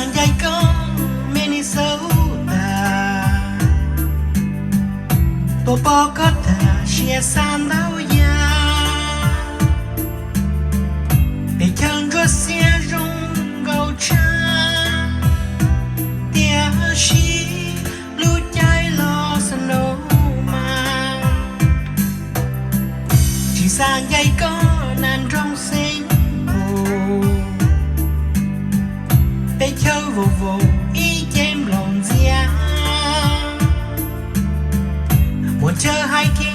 Ncaim koj Minnesota, tuaj pom koj tag siab xav ntau yam. Peb chaw ntsuab xiab zoo nkauj tshaj, tiam sis lub caij los snow mas tsis xav ncaim koj nram nroog Saint Paul. Peb chaw vau vau ib ce nplaum ntxiag, muaj chaw hiking